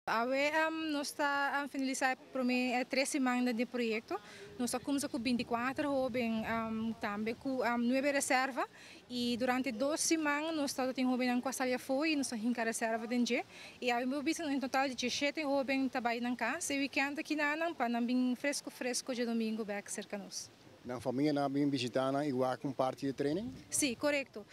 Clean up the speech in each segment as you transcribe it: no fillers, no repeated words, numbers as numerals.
Awe nos ta finalisá promé 3 siman di proyekto. Nos a kuminsá ku 24 hóben, tambe ku 9 reserva i durante 2 siman nos tabatin hóbennan ku a sali afó i nos a hinka reserva den dje. I awe mi bisa en total di 17 hóben ta bai nan kas e weekend aki nan pa nan bin fresku fresku djadumingu bèk serka nos. Na famianan a bin bishitá nan igual ku parti di training? Si, korekto.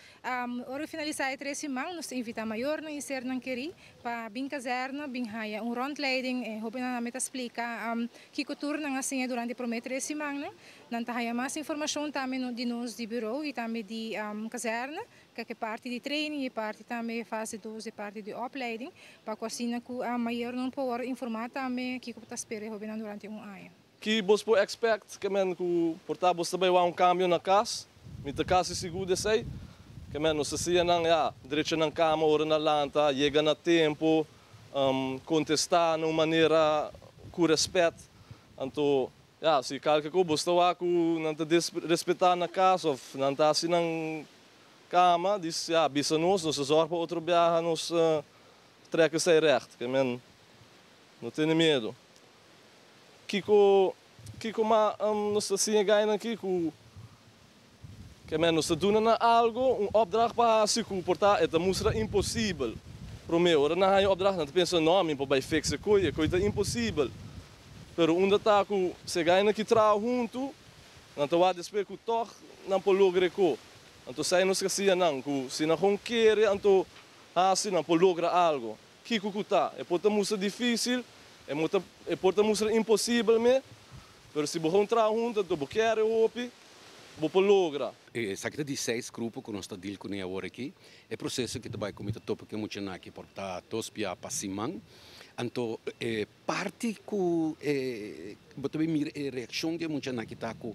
Ora finalisá e 3 siman, nos ta invitá mayornan i sernan kerí pa bin kazèrne, bin haya un rondleiding i hóbennan ta splika kiko tur nan a siña durante e promé 3 siman. Nan ta haya mas informashon tambe di nos di bureau i tambe di kazèrne, ku e parti di training i parti tambe fase 2 i parti di opleiding, pa asina ku mayornan por informá tambe kiko ta spera hóbennan durante un aña. Ku bo por expect ke men ku por ta bo tambe un kambio na kas, mi ta kasi sigur di esei. Ke men no sa nan ja, drecha nan kama ora nan lanta, yega na tempu, kontestá na un manera ku rèspèt. Anto, ja, si kualke kos bo ta ku nan ta respetá na kas òf nan ta asina nan kama, dus ja, bisa nos, nos zorg pa otro biaha nos trek esei recht, ke men no tene miedu. Kiko kiko ma nos ta siña gainan aki ku ke men nos ta duna nan algu, un opdracht pa hasi ku por ta e ta mustra imposibel. Promé, ora nan haña opdracht, nan ta pensa, "No, mi por bai fix e kos, e kos ta imposibel." Pero unda ta ku se gainan ki traha huntu, nan ta wak despues ku toch nan por logra ko. Anto esei nos ke siña nan ku si nan gewoon kere anto hasi, nan por logra algu. Kiko ku ta, e por ta mustra difísil, e por ta mustra imposibel mes, pero si bo gewoon traha huntu, anto bo kere hopi, bo por logra. Esaki ta di seis grupo ku nos ta deal kuné awor aki. E proseso ku bai ku mi ta topa ku muchanan aki por ta 2 bia pa siman. Anto parti ku bo ta mira e reakshon di muchanan aki ta ku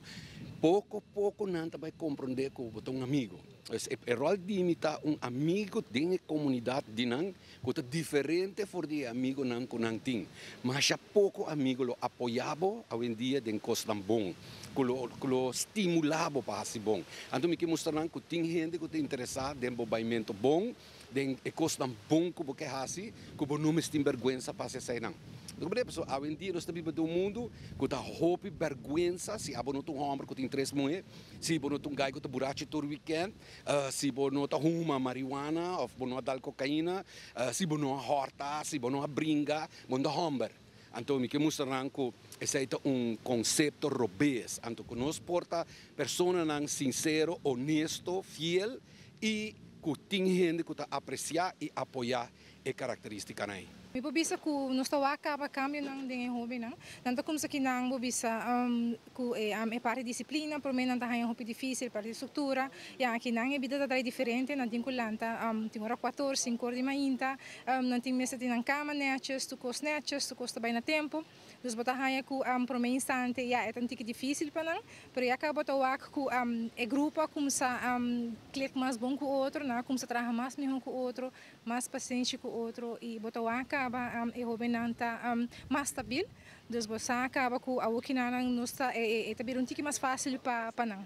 poko poko nan ta bai komprondé ku bo ta un amigu. E ròl di mi ta un amigu den komunidat di nan ku ta diferente for di amigunan ku nan tin. Mas ya poko amigu lo apoyá bo awendia den kosnan bon, ku lo stimulá bo pa hasi bon. Anto mi ke mustra nan ku tin hende ku ta interesá den bo baimentu bon, den e kosnan bon ku bo ke hasi, ku bo no tin bèrgwensa pa hasi nan. Anto, awendia nos ta biba den un mundu ku ta hopi bèrgwensa si abo no ta un hòmber ku tin tres muhé, si bo no ta un gai ku ta burachi tur weekend, si bo no ta huma marihuana òf bo no a dal kokaina, si bo no a hòrta, si bo no a bringa, bo no ta hòmber. Anto mi ke mustra nan ku esei ta un konsepto robes. Anto ku nos por ta personanan sinsero, honesto, fiel i ku tin hende ku ta apresiá i apoyá e karakterístikanan ei. Mi por bisa ku nos ta kaba kambionan den hóbennan. Nan ta kuminsá kinan bo bisa ku e parti disiplina, promé nan ta haña hopi difísil, parti struktura. Ya akinan e bida ta drai diferente, nan tin ku lanta tin ora 4, 5 or di mainta, nan tin mester tin nan kama netjes, tur kos netjes, tur kos ta bai na tempu. Dus bo ta haña ku promé instante ya e ta un tiki difísil pa nan, pero ya kaba bo ta wak ku e grupo a kuminsá klik mas bon ku otro, nan a kuminsá traha mas mihó ku otro, mas pasenshi ku otro i bo ta wak kaba e hóbennan ta mas stabil. Dus bo sa kaba ku awokinan nos ta e ta bira un tiki mas fásil pa nan.